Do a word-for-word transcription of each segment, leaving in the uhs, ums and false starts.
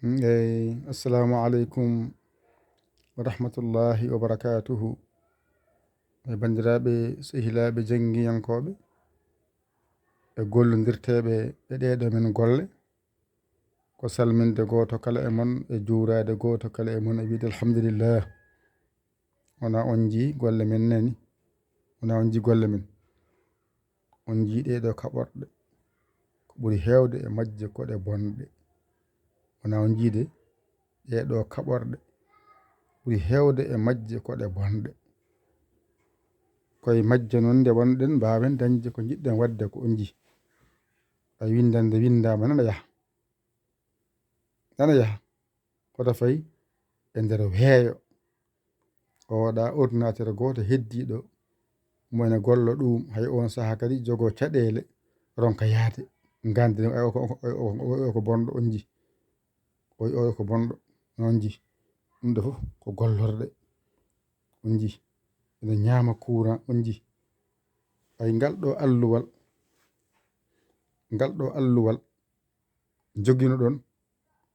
Eyi, assalamu aleykum wa rahmatullahi wa barakatuhu. E banndiraaɓe, sehilaaɓe, janngiyankooɓe, e gollondirteeɓe e ɗeeɗo men golle, ko salminde gooto kala e mon, e juuraade gooto kala e mon, e wiide alhamdulillah. Wona on njii golle men nani? Wona on njii golle men? On njii ɗee ɗoo kaɓorɗe? Ko ɓuri heewde e majje ko ɗe bonɗe. Wona on njii de? Ɗee ɗoo kaɓorɗe ɓuri heewde e majje ko ɗe bonɗe. Koye majje noon, nde wonɗen, mbaawen dañde ko njiɗɗen waɗde ko on njii. A winndannde winndaama, nana yaha. Nana yaha. Hoto fay e nder weeyo. O waɗa ordinateur gooto heddiiɗo, mo ene golla ɗum, hay oon sahaa kadi jogoo caɗeele, ronka yahde. Nganndi, ay, o ko, o ko, o ko, o ko bonɗo, on njii. Oy, oy, ko bonɗo, on njii. Ɗum ɗo fof ko gollorɗe, on njii. Ene ñaama courant, on njii. Ay, ngal ɗo alluwal, ngal ɗo alluwal njoginoɗon,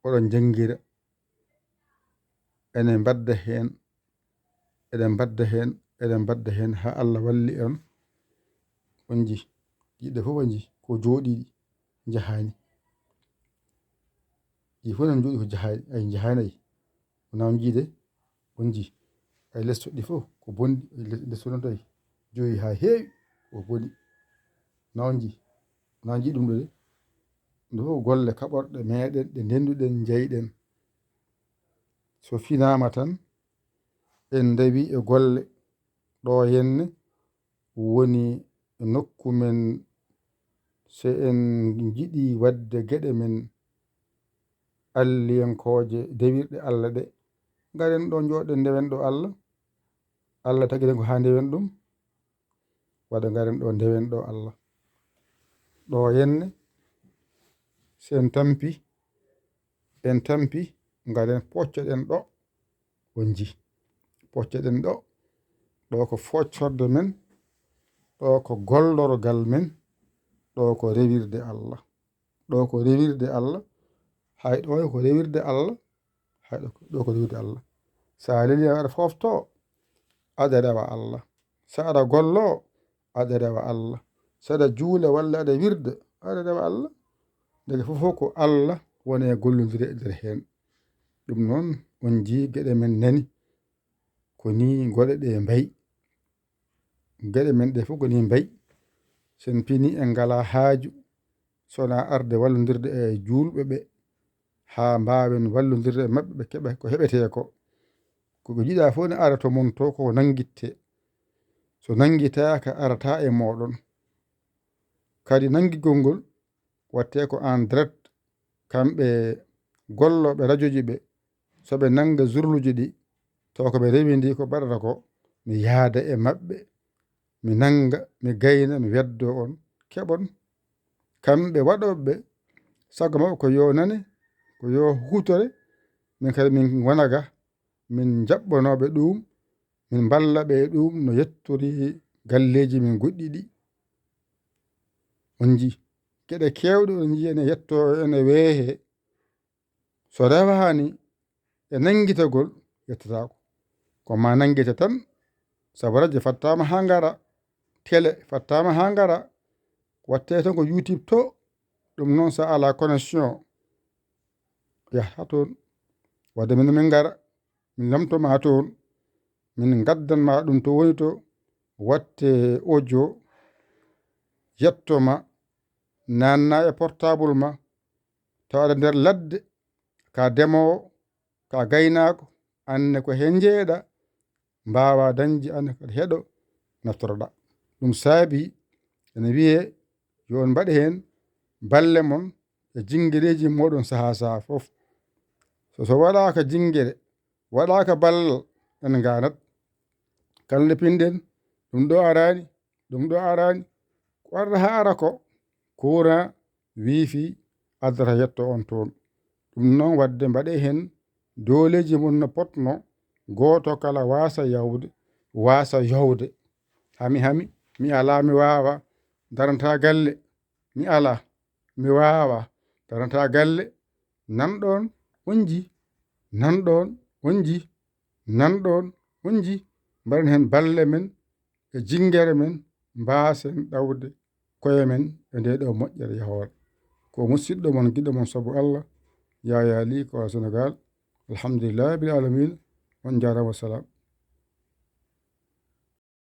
oɗon njanngira, ene mbadda heen, eɗen mbadda heen, eɗen mbadda heen, haa Allah walli on, on njii. Yiɗde fof on njii, ko jooɗiiɗi, njahaani. Ɗi fof nan jooɗi ko jahaani, ay, njahaani, ay. Wona on njii de, on njii. Ay, lesto ɗi fof ko bonɗi, ay, les-, lesto noon tawi jooɗi haa heewi, ko boni. Na on njii, na on njii ɗum ɗo de. Ɗum fof golle kaɓorɗe meeɗen, ɗe ndennduɗen, njeyɗen. So finaama tan, en ndewi e golle ɗo henne woni nokku men. So en njiɗi waɗde geɗe men alliyankooje dewirɗe Allah ɗe, ngaren ɗo, njooɗen, ndewen ɗo Allah. Allah tagi en ko haa ndewen ɗum. Waɗa ngaren ɗo, ndewen ɗo Allah. Ɗo henne, so en tampi, en tampi, ngaren poccoɗen ɗo, on njii. Poccoɗen ɗo, ɗo ko foccorde men, ɗo ko gollorgal men, ɗo ko rewirde Allah. Ɗo ko rewirde Allah, hay ɗo ko rewirde Allah, hay ɗo ko, ɗo ko rewirde Allah. So a leli aɗa foofto, aɗa rewa Allah. So aɗa gollo, aɗa rewa Allah. So aɗa juula walla aɗa wirda, aɗa rewa Allah. Ndeke fof fof ko Allah woni e gollondire e nder heen. Ɗum noon, on njii geɗe men nani. Ko nii geɗe ɗe mbayi. Geɗe men ɗe fof ko nii mbayi. So en pinii en ngalaa haaju, so wonaa arde wallondirde e juulɓe ɓe, haa mbaawen wallondirde e maɓɓe, ɓe keɓa ko heɓetee ko. Ko ɓe njiɗaa fof ne ara to mon to, ko nanngittee. So nanngitaaka, arataa e mooɗon. Kadi nanngigol ngol waɗtee ko en direct, kamɓe gollooɓe rajooji ɓe, so ɓe nannga zurluuji ɗi, taw ko ɓe rewindii ko mbaɗata ko, mi yahda e maɓɓe, mi nannga, mi gayna, mi weddoo on, keɓon. Kamɓe waɗooɓe ɓe, sago maɓɓe ko yo nane, ko yo huutore, min kadi min wona ga, min njaɓɓanooɓe ɗum, min mballa ɓe e ɗum no yettori galleeji men goɗɗi ɗi. On njii, geɗe keewɗe on njii ene yettoo, ene weehee. So rewaani e nanngitagol, yettataako. Ko maa nanngita tan, sabu radio fattaama haa ngara, télé fattaama haa ngara, waɗtee tan ko YouTube to, ɗum noon so alaa connexion, yahata toon. Wadde min, min ngara, min lomto ma toon, min ngaddan ma ɗum to woni to, watte audio, yetto ma, nanna e portable ma, tawa aɗa nder ladde, ka demoowo, ka gaynaako, anne ko heen njeyeɗa, mbaawa dañde, anne kadi heɗo naftoroɗa. Ɗum saabi ene wiyee yo on mbaɗe heen balle mon e jingereeji mooɗon sahaa sahaa fof. So, so waɗaaka jingere, waɗaaka ballal, en ngaanat. Kala nde pinɗen, ɗum ɗo araani, ɗum ɗo araani. Ko arata haa ara ko courant, wifi, addata yetto on toon. Ɗum noon waɗde mbaɗe heen dooleeji mum no potno, gooto kala waasa yawde, waasa yowde. Hami, hami, mi alaa, mi waawaa, darantaa galle, mi alaa, mi waawaa, darantaa galle, nan ɗoon, on nji, nanɗon on nji, nanɗon on nji, mbaɗen heen balle men e jinngere men, mbaasen ɗawde koye men e nde ɗo moƴƴere yahoore. Ko musiɗɗo mon, giɗo mon sabu Allah, Yaya Ly ko Senegal. Alhamdulillahi rabbil alamin. On njaaraama, wassalam.